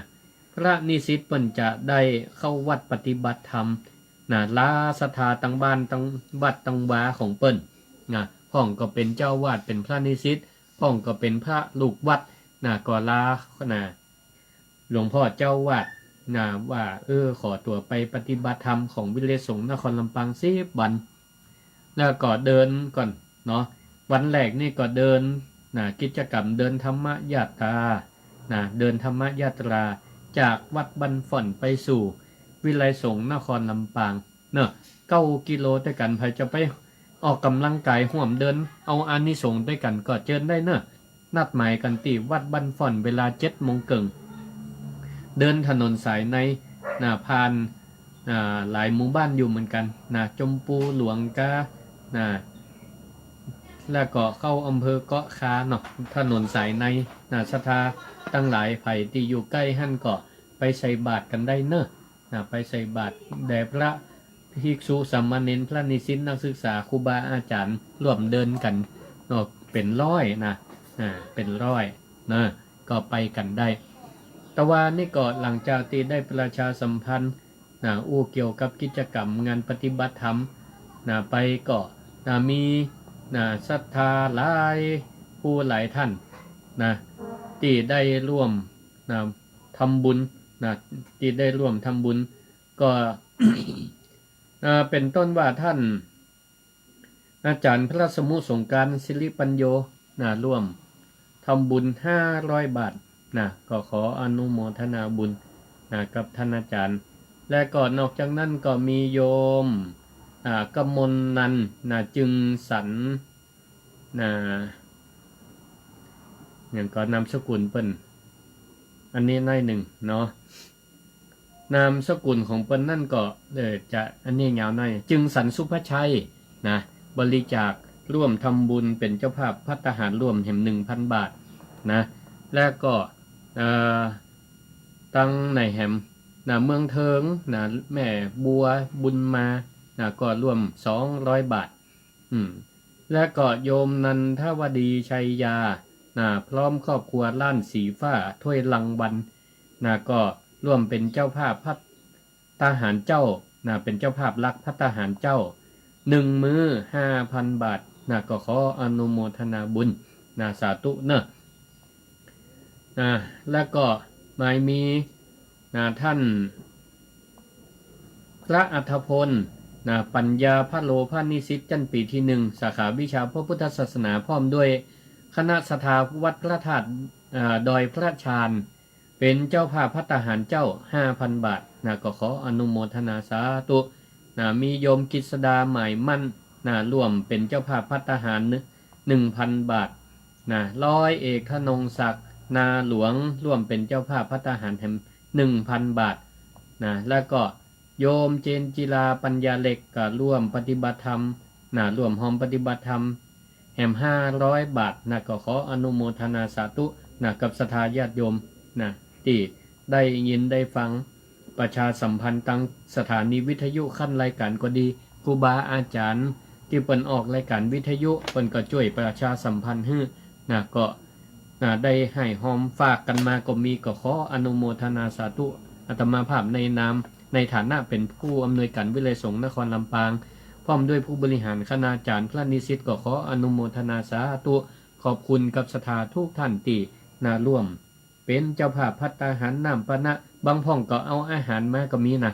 พระนิสิตเปิ้นจะได้เข้าวัดปฏิบัติธรรมนะ ลาศรัทธาตังบ้านตังวัดตังวาของเปิ้นนะ พ่องก็เป๋นเจ้าอาวาส เป๋นพระนิสิต พ่องก็เป๋นพระลูกวัดนะ ก็ลานะ หลวงพ่อเจ้าอาวาสนะ ว่า เออ ขอตั๋วไปปฏิบัติธรรมของวิเลยสงฆ์นครลำปางสิบวัน แล้วก็เดินก่อนเนาะ วันแรกนี่ก็เดินนะ กิจกรรมเดินธรรมยาตรานะ เดินธรรมยาตราจากวัดบ้านฝ่อนไปสู่วิเลยสงฆ์นครลำปางเนาะ เก้ากิโลตวยกั๋น ใผจะไปออกก๋ำลังกายฮ่วมเดินเอาอานิสงส์ตวยกั๋นก็เจิญได้เนาะ นัดหมายกั๋นตี้วัดบ้านฝ่อนเวลาเจ็ดโมงเกิ่ง เดินถนนสายในนะ ผ่าน อ่า หลายหมู่บ้านอยู่เหมือนกั๋นนะ จมปูหลวงก้านะ แล้วก็เข้าอำเภอเกาะคาเนาะ ถนนสายในนะ ศรัทธาตังหลายใผตี้อยู่ใก้หั้นก็ไปใส่บาตรกั๋นได้เนาะนะ ไปใส่บาตรแด่พระภิกษุสามเณร พระนิสิต นักศึกษา ครูบาอาจ๋ารย์ ร่วมเดินกั๋นเนาะ เป๋นร้อยนะ อ่า เป๋นร้อยนะ ก็ไปกั๋นได้ ตะวานี่ก็หลังจากตี้ได้ประชาสัมพันธ์นะ อู้เกี่ยวกับกิจกรรมงานปฏิบัติธรรมนะ ไปก็นะ มีนะ ศรัทธาหลายผู้หลายท่านนะ ตี้ได้ร่วมนะ ทำบุญนะ ตี้ได้ร่วมทำบุญ ก็ เอ่อ เป๋นต้นว่าท่าน อาจ๋ารย์พระสมุสงกรานต์ สิริปัญโญ นะ ร่วมทำบุญห้าร้อยบาท นะ ก็ขออนุโมทนาบุญ นะ กับท่านอาจ๋ารย์ และก็นอกจากนั้นก็มีโยม อ่า กมลนันท์ นะ จึงสรร นะ หยังก็นามสกุลเปิ้น อันนี้หน้อยนึ่งเนาะ นามสกุลของเปิ้นนั่นก็ เอ่อ จะอันนี้ยาวหน้อย จึงสรรสุภชัยนะ บริจาคร่วมทำบุญเป๋นเจ้าภาพภัตตาหารร่วมแหมหนึ่งพันบาทนะ และก็ เอ่อ ตังในแหม นะ เมืองเถิง นะ แม่บัวบุญมา นะ ก็ร่วมสองร้อยบาท อืม และก็โยมนันทวดีชัยยา นะ พร้อมครอบครัว ร้านสีฟ้าถ้วยรางวัล นะ ก็ร่วมเป็นเจ้าภาพภัตตาหารเจ้า นะ เป็นเจ้าภาพหลักภัตตาหารเจ้า หนึ่งมื้อ ห้าพันบาท นะ ก็ขออนุโมทนาบุญ นะ สาธุเนอะ นะ แล้วก็หมายมี นะ ท่าน พระอัฏฐพล นะ ปัญญาพะโล พระนิสิตชั้นปีที่หนึ่ง สาขาวิชาพระพุทธศาสนา พร้อมด้วยคณะศรัทธาวัดพระธาตุ อ่า ดอยพระชาน เป็นเจ้าภาพภัตตาหารเจ้า ห้าพันบาท นะ ก็ขออนุโมทนาสาธุ นะ มีโยมกฤษดาหมายมั่น นะ ร่วมเป็นเจ้าภาพภัตตาหาร หนึ่งพันบาท นะ ร้อยเอกธนงศักดิ์ นาหลวง ร่วมเป็นเจ้าภาพภัตตาหารแหม หนึ่งพันบาท นะ แล้วก็โยมเจนจิลาปัญญาเล็ก ก็ร่วมปฏิบัติธรรม นะ ร่วมฮอมปฏิบัติธรรมแหม ห้าร้อยบาท นะ ก็ขออนุโมทนาสาธุ นะ กับศรัทธาญาติโยม นะ ตี้ได้ยินได้ฟัง ประชาสัมพันธ์ตางสถานีวิทยุขั้นรายการก็ดี ครูบาอาจารย์ตี้เปิ้นออกรายการวิทยุ เปิ้นก็จ้วยประชาสัมพันธ์หื้อ นะ ก็ นะ ได้หื้อฮอมฝากกั๋นมาก็มี ก็ขออนุโมทนาสาธุ อาตมาภาพในนาม ในฐานะเป็นผู้อำนวยการวิทยาลัยสงฆ์นครลำปาง พร้อมด้วยผู้บริหารคณาจารย์พระนิสิต ก็ขออนุโมทนาสาธุ ขอบคุณกับศรัทธาทุกท่านตี้ นะ ร่วม เป็นเจ้าภาพภัตตาหารน้ำปานะ บางพ่องก็เอาอาหารมาก็มีนะ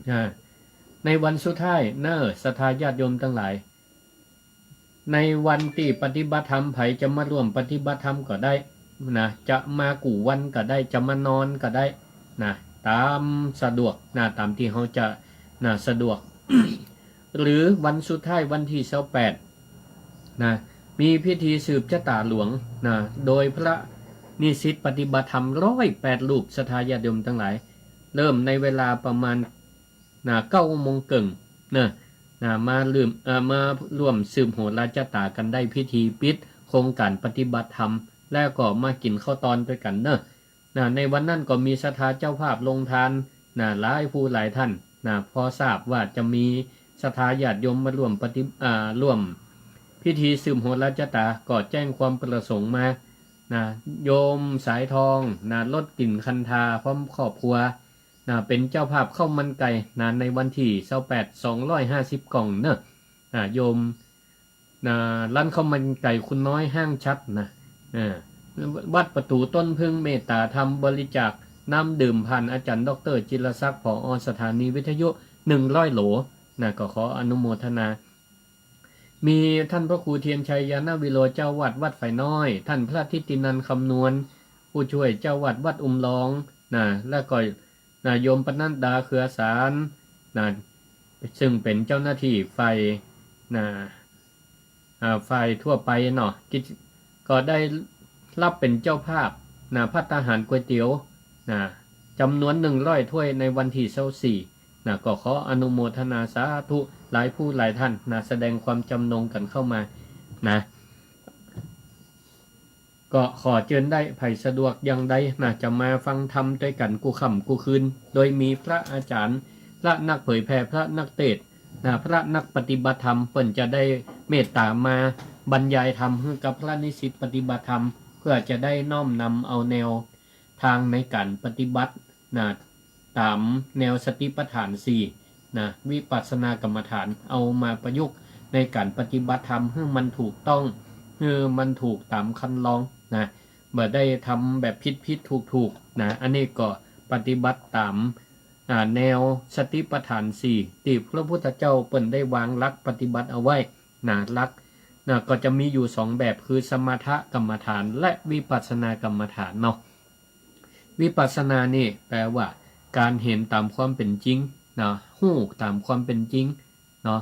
อ่า ในวันสุดท้ายเนอะ ศรัทธาญาติโยมตังหลาย ในวันตี้ปฏิบัติธรรม ใผจะมาร่วมปฏิบัติธรรมก็ได้นะ จะมากู้วันก็ได้ จะมานอนก็ได้นะ ต๋ามสะดวกนะ ต๋ามตี้เฮาจะนะ สะดวก หรือวันสุดท้ายวันตี้ซาวแปด นะ มีพิธีสืบจะต๋าหลวง นะ โดยพระนิสิตปฏิบัติธรรม ร้อยแปดรูป ศรัทธาญาติโยมตังหลาย เริ่มในเวลาประมาณ นะ เก้าโมงเกิ่ง นะ นะ มาลืม เอ่อ มาร่วมสืบโหราจะต๋ากั๋นได้ พิธีปิดโครงก๋านปฏิบัติธรรม แล้วก็มากิ๋นข้าวตอนตวยกั๋นเนอะ นะ ในวันนั้นก็มีศรัทธาเจ้าภาพลงทาน นะ หลายผู้หลายท่าน นะ พอทราบว่าจะมีศรัทธาญาติโยมมาร่วมปฏิ อ่า ร่วมพิธีสืบโหราจะต๋า ก็แจ้งความประสงค์มา นะ โยมสายทอง นะ ลดกลิ่นคันธา พร้อมครอบครัว นะ เป็นเจ้าภาพข้าวมันไก่ นะ ในวันตี้ซาวแปด สองร้อยห้าสิบกล่องเนอะ นะ โยม นะ ร้านข้าวมันไก่คุณน้อยห้างชัดนะ อ่า วัดประตูต้นพึ่งเมตตาธรรมบริจาคน้ำดื่มผ่านอาจารย์ด็อกเตอร์จิรศักดิ์ ผอ.สถานีวิทยุ หนึ่งร้อยโหล นะ ก็ขออนุโมทนา มีท่านพระครูเทียนชัย ญาณวิโรจน์ เจ้าวัดวัดฝายน้อย ท่านพระทิตินันท์ คำนวล ผู้ช่วยเจ้าวัดวัดอุมลอง นะ แล้วก็ นะ โยมปนัดดา เครือสาร นะ ซึ่งเป็นเจ้าหน้าตี้ฝ่าย นะ อ่า ฝ่ายทั่วไปเนาะ กิจ ก็ได้รับเป็นเจ้าภาพ นะ ภัตตาหารก๋วยเตี๋ยว นะ จ๋ำนวนหนึ่งร้อยถ้วยในวันตี้ซาวสี่ นะ ก็ขออนุโมทนาสาธุ หลายผู้หลายท่าน นะ แสดงความจำนงกั๋นเข้ามา นะ ก็ขอเจิญได้ ใผสะดวกอย่างใดนะ จะมาฟังธรรมตวยกั๋นกู้ค่ำกู้คืน โดยมีพระอาจารย์ พระนักเผยแผ่ พระนักเตสน์ นะ พระนักปฏิบัติธรรม เปิ้นจะได้เมตต๋ามาบรรยายธรรมหื้อกับพระนิสิตปฏิบัติธรรม เพื่อจะได้น้อมนำเอาแนวทางในก๋านปฏิบัติ นะ ต๋ามแนวสติปัฏฐานสี่ นะ วิปัสสนากรรมฐาน เอามาประยุกต์ในก๋านปฏิบัติธรรมหื้อมันถูกต้อง หื้อมันถูกต๋ามคันลอง นะ บ่ได้ทำแบบผิดๆ ถูกๆ นะ อันนี้ก็ปฏิบัติต๋าม อ่า แนวสติปัฏฐานสี่ ตี้พระพุทธเจ้าเปิ้นได้วางหลักปฏิบัติเอาไว้ นะ หลัก นะ ก็จะมีอยู่สองแบบ คือสมถกรรมฐานและวิปัสสนากรรมฐานเนาะ วิปัสสนานี่แปลว่าก๋านหันต๋ามความเป๋นจริง นะ ฮู้ต๋ามความเป๋นจริง เนาะ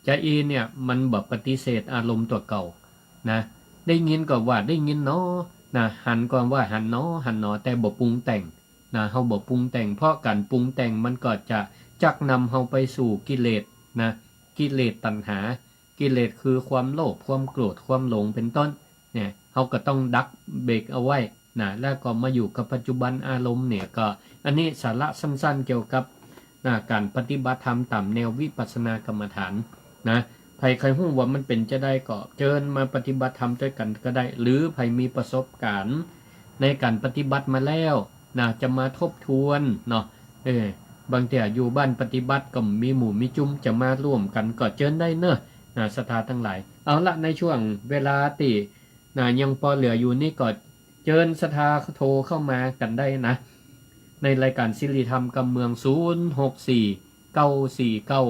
จาอี้เนี่ยมันบ่ปฏิเสธอารมณ์ตั๋วเก่า นะ ได้ยินก็ว่าได้ยินหนอ นะ หันก็ว่าหันหนอ หันหนอ แต่บ่ปรุงแต่ง นะ เฮาบ่ปรุงแต่ง เพราะก๋านปรุงแต่งมันก็จะจักนำเฮาไปสู่กิเลส นะ กิเลสตัณหา กิเลสคือความโลภ ความโกรธ ความหลง เป็นต้น เนี่ย เฮาก็ต้องดักเบรกเอาไว้ นะ แล้วก็มาอยู่กับปัจจุบันอารมณ์เนี่ย ก็อันนี้สาระสั้นๆ เกี่ยวกับ นะ ก๋านปฏิบัติธรรมต๋ามแนววิปัสสนากรรมฐานนะ ใผใค่ฮู้ว่ามันเป๋นจาใดก็เจิญมาปฏิบัติธรรมตวยกั๋นก็ได้ หรือใผมีประสบก๋ารณ์ในก๋านปฏิบัติมาแล้วนะ จะมาทบทวนเนาะ เออ บางเตื้ออยู่บ้านปฏิบัติก็มีหมู่มีจุมจะมาร่วมกั๋นก็เจิญได้เนาะ นะ ศรัทธาตังหลาย เอาละ ในช่วงเวลาตี้ นะ ยังปอเหลืออยู่นี่ก็เจิญศรัทธาโทรเข้ามากั๋นได้นะ ในรายก๋านสิริธรรมกำเมือง ศูนย์หกสี่ เก้าสี่เก้า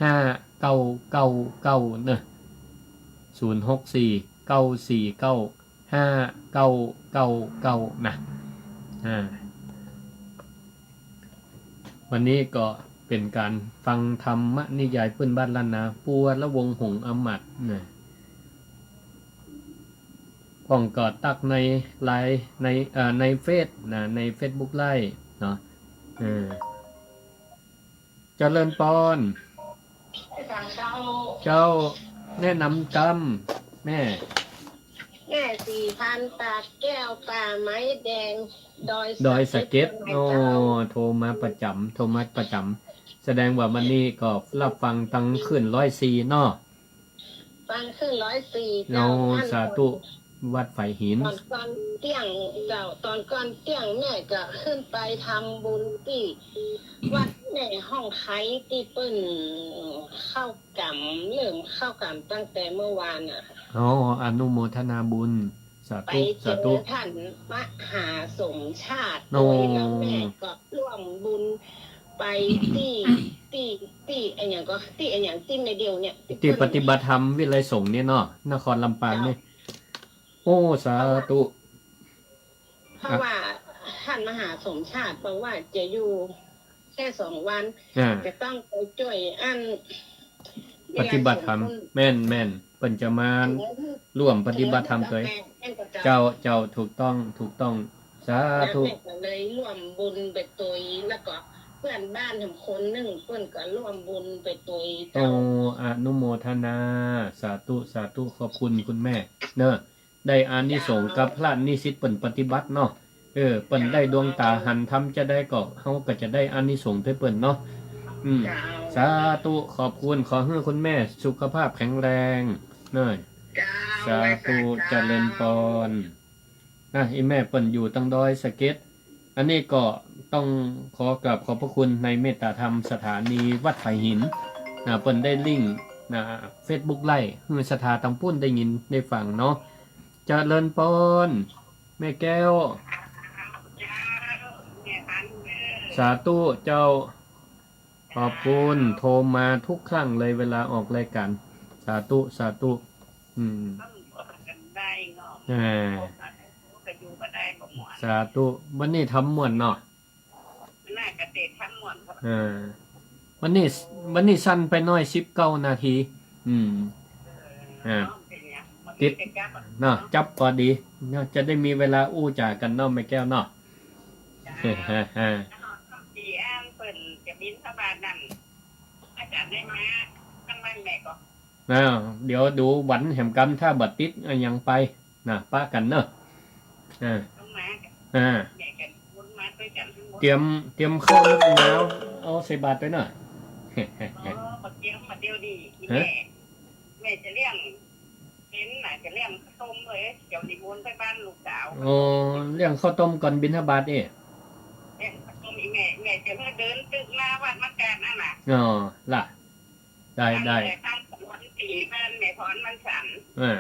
ห้าเก้าเก้าเก้า เนาะ ศูนย์หกสี่ เก้าสี่เก้า ห้าเก้าเก้าเก้า นะ อ่า วันนี้ก็เป๋นก๋านฟังธรรมนิยายปื้นบ้านล้านนา ปัวละวงศ์หงส์อำมาตย์นะ พ่องก็ตักในไลน์ ใน เอ่อ ในเฟซนะ ในเฟซบุ๊กไลฟ์เนาะ เออ เจริญปอน เจ้า แนะนำกำ แม่ แม่ศรีพรรณ ตาแก้ว ป่าไม้แดง ดอย ดอยสะเก็ด สะเก็ด เจ้า โอ้ โทรมาประจ๋ำ โทรมาประจ๋ำ แสดงว่าวันนี้ก็ฮับฟังตางคลื่นร้อยสี่เนาะ ฟังคลื่นร้อยสี่ เจ้า โอ้ อัน สาธุ วัดฝายหิน ต๋อนก่อนเตี้ยงเจ้า ต๋อนก่อนเตี้ยงแม่ก็ขึ้นไปทำบุญตี้วัดแม่ฮ่องไคตี้เปิ้นเข้ากรรม เริ่มเข้ากรรมตั้งแต่เมื่อวานน่ะ อ๋อ อนุโมทนาบุญ สาธุ ไปเจอ สาธุ ท่านมหาสมชาติ โอ้ โดยแล้วแม่ก็ร่วมบุญไปตี้ ตี้ ตี้อะหยังก็ ตี้อะหยัง ตี้แม่เดียวเนี่ย ตี้ ตี้ ตี้เปิ้น ปฏิบัติธรรมวิไลสงฆ์เนี่ยเนาะ นครลำปางเนี่ย เจ้า โอ้ สาธุ เพราะว่า อ่ะ ท่านมหาสมชาติบอกว่าจะอยู่แค่สองวัน อ่า จะต้องไปจ้วยอัน ปฏิบัติธรรม วิไลสงฆ์ แม่น แม่น เปิ้นจะมาร่วมปฏิบัติธรรมตวย แม่นก็เจ้า เจ้า เจ้า ถูกต้อง ถูกต้อง สาธุ แม่ก็เลยร่วมบุญไปตวย แล้วก็เปื้อนบ้านแหมคนนึ่ง เปิ้นก็ร่วมบุญไปตวย โอ้ เจ้า อนุโมทนา สาธุ สาธุ ขอบคุณคุณแม่ เนาะ ได้อานิสงส์กับพระนิสิตเปิ้นปฏิบัติเนาะ เออ เปิ้นได้ดวงต๋าหันธรรมจาใดก็ เฮาก็จะได้อานิสงส์ตวยเปิ้นเนาะ อืม เจ้า สาธุ ขอบคุณ ขอหื้อคุณแม่สุขภาพแข็งแรงเนาะ เจ้า สาธุ ไหว้สา เจริญปอน นะ อีแม่เปิ้นอยู่ตางดอยสะเก็ด อันนี้ก็ต้องขอกราบขอบพระคุณในเมตตาธรรมสถานีวัดฝายหิน นะ เปิ้นได้ลิงก์ นะ เฟซบุ๊กไลฟ์ หื้อศรัทธาตางปู้นได้ยินได้ฟังเนาะ เจริญปอน แม่แก้ว สาธุเจ้า ขอบคุณ โทรมาทุกครั้งเลยเวลาออกรายการ สาธุ สาธุ อืม อ่า สาธุ วันนี้ธรรมม่วนเนาะ น่าจะเตะธรรมม่วนครับ อ่า วันนี้ วันนี้สั้นไปหน้อย สิบเก้านาที อืม อ่า เนาะ เป๋นหยัง ติด เนาะ จับพอดี เนาะ จะได้มีเวลาอู้จ๋ากั๋นเนาะ แม่แก้วเนาะ เจ้า สี่อันเปิ้นจะบิณฑบาตนั่น อาจ๋ารย์ได้มาตั้งวันแม่ก็ อ้าว เดี๋ยวดูวันแหมกำ ถ้าบ่ติดอะหยังไป นะ ปะกั๋นเนาะ อ่า ต้องมากั๋น อ่า แม่กั๋น บุญมาตวยกั๋นตังหมด เตรียม เตรียมข้าวนึ่งน้ำ เอาใส่บาตรตวยเนาะ อ๋อ บ่เตรียมมาเดี๋ยวนี้ ฮะ แม่ แม่จะเลี้ยง เป๋นน่ะ จะเลี้ยงข้าวต้มเลย เดี๋ยวนิมนต์ไปบ้านลูกสาว อ๋อ เลี้ยงข้าวต้มก่อนบิณฑบาตเอ้ย เลี้ยงข้าวต้มอีแม่ แม่จะมาเดินตึกหน้าวัดมันกาดนั่นน่ะ อ๋อ ล่ะ ได้ ได้ บ้านสวนศรี บ้านแม่พรมันสัน อ่า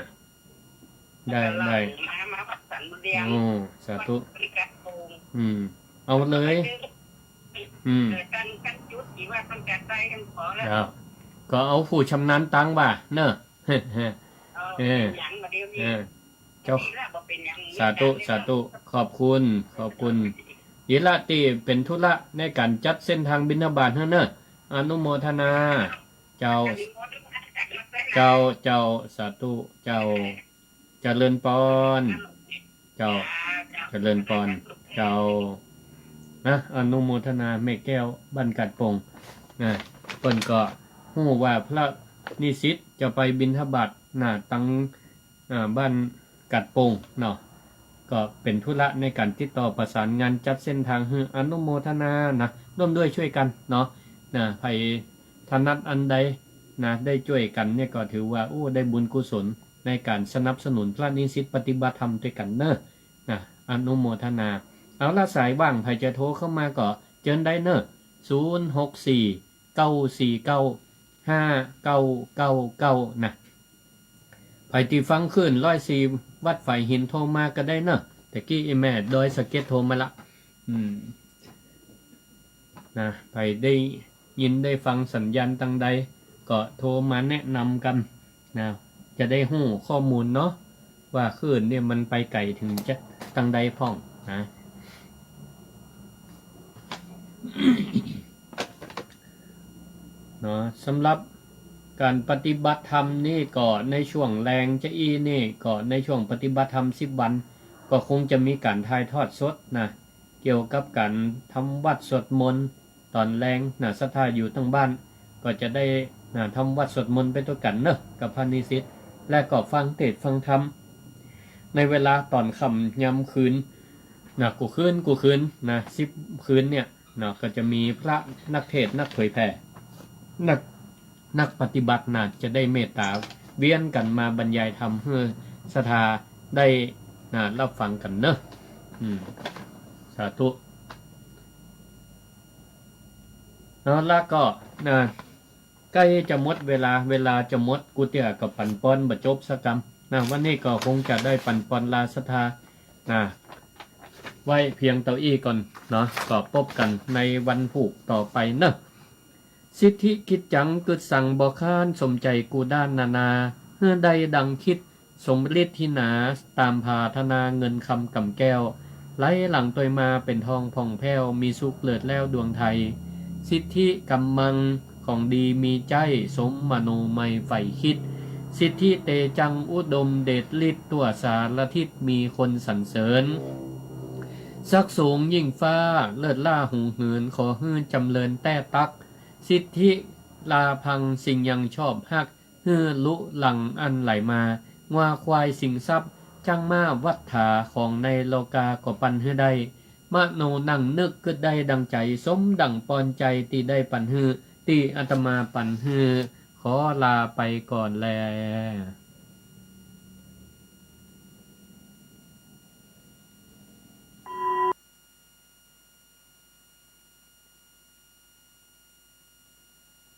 ได้ แล้วก็ ได้ มา มาวัดสันบุญเรือง โอ้ สาธุ วัดบริการโป่ง อืม เอาเลย อืม เออ ตั้ง ตั้งจุดที่ว่าต้องการได้กันพอแล้ว ครับ ก็เอาผู้ชำนาญตั้งว่าเนอะ เออ เออ เป๋นหยังบ่าเดี๋ยวนี้ เออ เจ้า ดีแล้ว บ่เป๋นหยัง สาธุ มีการเรียน สาธุ ขอบคุณ ขอบคุณ ดีละตี้เป๋นธุระในก๋านจัดเส้นตางบิณฑบาตหื้อเนอะ อนุโมทนา เจ้า เจ้า เจ้า สาธุ เจ้า เจริญปอน เจ้า เจริญปอน เจ้า นะ อนุโมทนาแม่แก้วบ้านกาดโป่ง นะ เปิ้นก็ฮู้ว่าพระนิสิตจะไปบิณฑบาต นะ ตัง อ่า บ้านกาดโป่งเนาะ ก็เป๋นธุระในก๋านติดต่อประสานงานจัดเส้นตางหื้อ อนุโมทนานะ ร่วมด้วยช่วยกันเนาะ นะ ใผถนัดอันใดนะ ได้จ้วยกั๋นเนี่ยก็ถือว่า โอ้ ได้บุญกุศลในก๋านสนับสนุนพระนิสิตปฏิบัติธรรมตวยกั๋นเน่อ นะ อนุโมทนา เอาละ สายว่าง ใผจะโทรเข้ามาก็เจิญได้เน่อ ศูนย์ หก สี่ เก้า สี่ เก้า ห้า เก้า เก้า เก้า นะ ใผตี้ฟังคลื่น ร้อยสี่ วัดฝายหิน โทรมาก็ได้เน่อ ตะกี้อี่แม่ดอยสะเก็ดโทรมาละ อืม นะ ใผได้ยินได้ฟังสัญญาณตางใด ก็โทรมาแนะนำกั๋นนะ จะได้ฮู้ข้อมูลเนาะ ว่าคลื่นเนี่ยมันไปไก๋เถิงจะตางใดพ่องนะ เนาะ สำหรับก๋านปฏิบัติธรรมนี่ก็ในช่วงแลงจาอี้นี่ก็ในช่วงปฏิบัติธรรมสิบวัน ก็คงจะมีก๋านถ่ายทอดสดนะ เกี่ยวกับก๋านทำวัตรสวดมนต์ต๋อนแลงนะ ศรัทธาอยู่ตางบ้านก็จะได้นะ ทำวัตรสวดมนต์ไปตวยกั๋นเน่อ กับพระนิสิต และก็ฟังเทศน์ฟังธรรม ในเวลาต๋อนค่ำยามคืนนะ กู้คืน กู้คืนนะ สิบคืนเนี่ยนะ ก็จะมีพระนักเทศน์นักเผยแผ่ นัก นักปฏิบัตินะ จะได้เมตต๋าเวียนกั๋นมาบรรยายธรรมหื้อศรัทธาได้นะ รับฟังกั๋นเน่อ อืม สาธุ เอาละก็นะ ใก้จะหมดเวลา เวลาจะหมด กู้เตื้อก็ปั๋นปอนบ่จบสักกำนะ วันนี้ก็คงจะได้ปั๋นปอนลาศรัทธานะ ไว้เพียงเต้าอี้ก่อนเนาะ ก็ปบกั๋นในวันพูกต่อไปเน่อ สิทธิกิจจังกึ๊ดสังบ่ค้าน สมใจ๋กู้ด้านนานา หื้อได้ดังคิดสมฤทธิ์ตี้หนา ต๋ามผาถนาเงินคำก๋ำแก้ว ไหลหลั่งตวยมาเป๋นทองผ่องแผ้ว มีสุขเลิศแล้วดวงไทย สิทธิก๋ำมังของดีมีใจ๊ สมมโนมัยใฝ่คิด สิทธิเตจังอุดมเดชฤทธิ์ ทั่วสารทิศมีคนสรรเสริญ ศักดิ์สูงยิ่งฟ้า เลิศล้าหงเหิน ขอหื้อจ๋ำเริญแต๊ตั๊ก สิทธิลาภังสิ่งยังชอบฮัก หื้อลุหลั่งอันไหลมา งัวควายสิงทรัพย์ จ๊างม้าวัตถา ของในโลกาก็ปันหื้อได้ มโนนั่งนึกกึ๊ดได้ดังใจ๋ สมดั่งปอนใจ๋ตี้ได้ปันหื้อ ตี้อาตมาปันหื้อ ขอลาไปก่อนแล